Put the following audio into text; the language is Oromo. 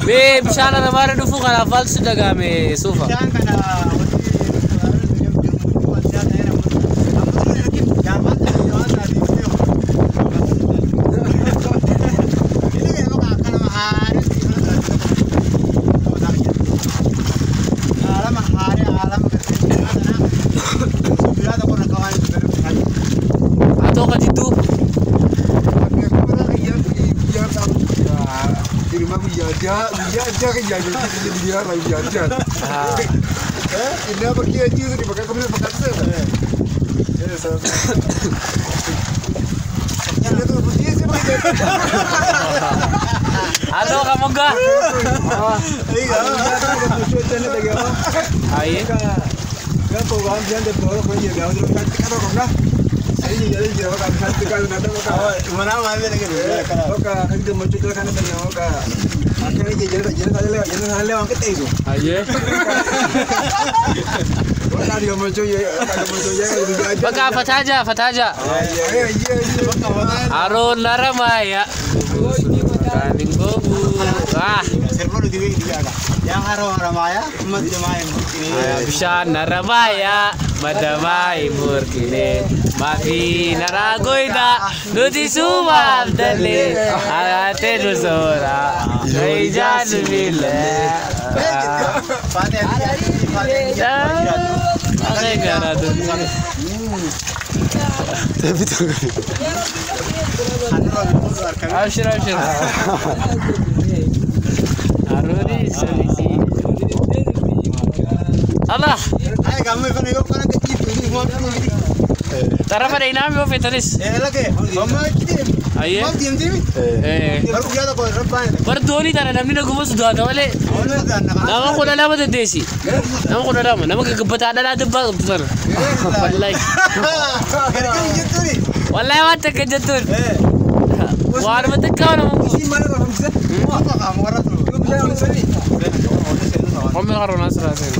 Mee bishaan aramaarra dhufu kanaaf maaltu si dhagahame suufa? Bishaan kana Atoo ka jidduu atoo ka moggaa. Ayyee. Ayyee. Bakka fataa jaa fataa jaa. Aroon naramaaya. Bishaan naramaaya madamaa hin morkine maafi naraa goyda nuti suumaaf dalee alaatee nu soora ijaan miillee. Abshir abshir. Arooni sirisi. Allah. Tarafa dheeyinaa yoo feetanis. Ayyee. Bar doonii tana namni naguma sodaata malee. Nama 12 dandeessi. Nama 12 nama gagabbataa dhalaa dibbaa qabdu tana. Wallahi. Wallahi waan takka jettuun. Waanuma xiqqaa nama kun. Qommi qaroonaa siraa seenu.